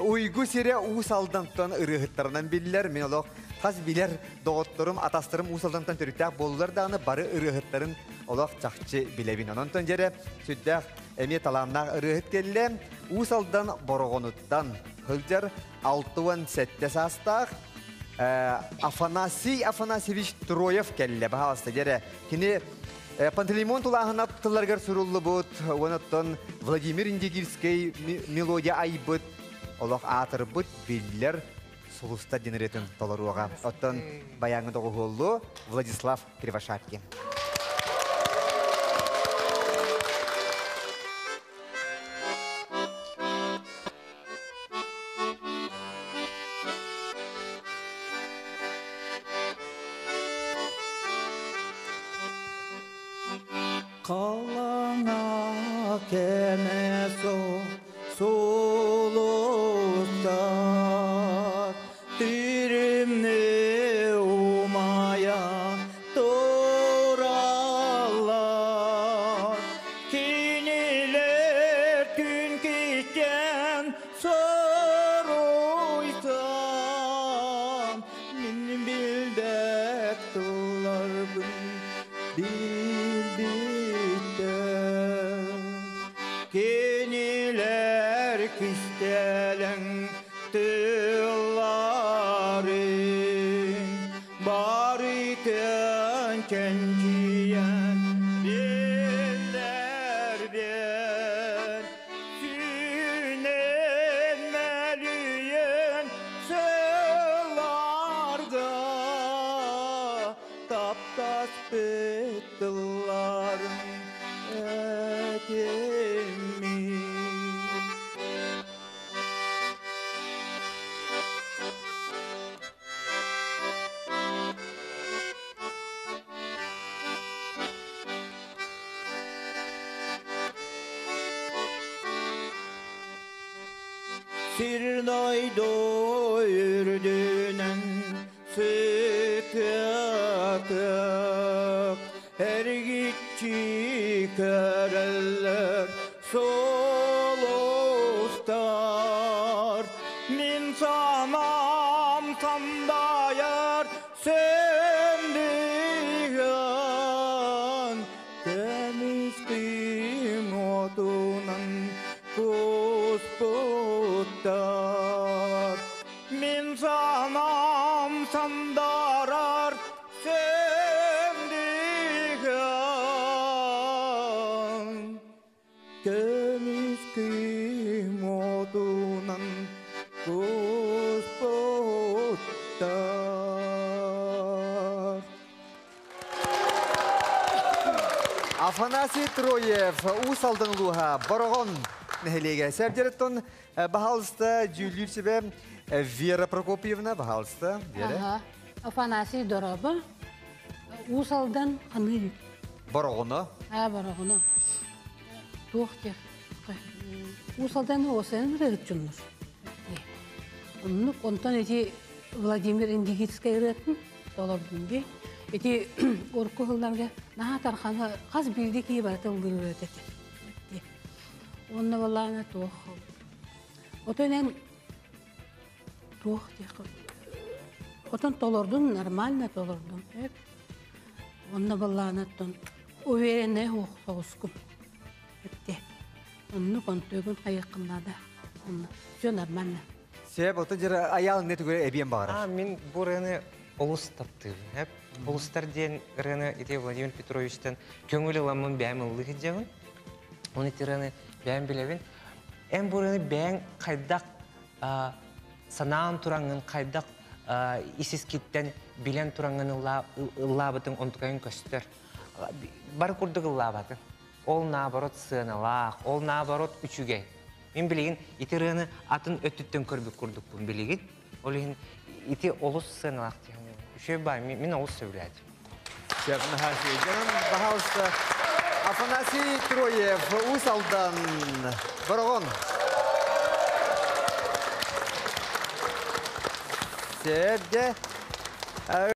Уйгу сирэ Уус Алдантан ырыаһыттарынан биллэр. Мин олох хас билэр доҕотторум, атастарым Уус Алдантан төрүттээх буоллулар даҕаны бары ырыаһыттарын олох чахчы билэбин. Онон дьэрэ сүрдээх эмиэ талааннаах ырыаһыт кэллэ. Уус Алдан Бороҕонуттан сылдьар 67 саастаах Афанасий Афанасьевич Троев кэллэ. Баһаалыста дьэрэ. Кини Пантелеймон Тулааһынап тылларыгар суруллубут, онон Владимир Индигирскэй мелодия айбыт, олох аатырбыт, биллэр сулуста диэн толоруоҕа. Оттон баяҥы доҕуһуоллу Владислав Кривошапкин. Қалаңа кәмәсо сулустар Тиримне умая тураллар Кинилер күн киттен соруйсан Мин билбэт тылларбын билбиттэр Кинилэр кистэлэҥ тылларын барытын кэнчийэн биллэрбин Сүүнэн мэлүйэн сылларга таптаспыт тылларын этиммин. Сир дойду үрдүнэн сытыатык эргиччи көрөллөр сулустар. Мин санаам сандайар сөндүгэн көмүс кыым отунан куспуттар. Мин санаам сандарар сөндүгэн көмүс кыым отунан куспуттар. Афанасий Троев, Уус Алдан улууһа, Бороҕон нэһилиэгэ. Сэрдьэрэттон баһаалыста дьүүллүүр сүбэ Вера Прокопьевна, баһаалыста, Вера. Ага. Афанасий дороба. Уус Алдан ханыы. Бороҕоно. А, Бороҕоно. Туох диэх. Уус Алдан уосайын ырыһытчуннур. Оннук онтон ити Владимир Индигирскэй ырыатын толордум дии. Ити урукку сылларга наһаа тархана хас биирдии киһи барыта ыллыыр этэ. Уонна балаана туох. Отон эн туох диэх Отон толордум, нормально толордум. Онно баллаанаттан уверенная соҕускум. Эпте. Оннук онтугун хайыаххын наада. Онно все нормально. Сөп, отон дьэр аял не түгүрэ эбиэн баҕарар. А, мин бу ырыаны олус таптыыбын. Эп Олустар диэн ырыаны ити Владимир Петровичтан көҥүл ыламмын бэйэм ыллыы сылдьабын. Оны ити ырыаны бэйэм билэбин. Эн бу ырыаны бэйэҥ хайдах санаан тураҥҥын, хайдах ис-искиттэн билэн тураҥҥын ыллаабытыҥ онтукайын көстөр. Бары курдук ыллаабатын. Ол наоборот сыаналаах, ол наоборот үчүгэй. Мин билигин ити ырыаны атын өттүттэн көрбүт курдукпун билигин. Ол иһин ити олус сыаналаах диэн. Үчүгэй баай, мин олус сөбүлээтим. Дьонун, пожалуйста, Афанасий Троев, Уус Алдан, Бороҕон. Сэргэ.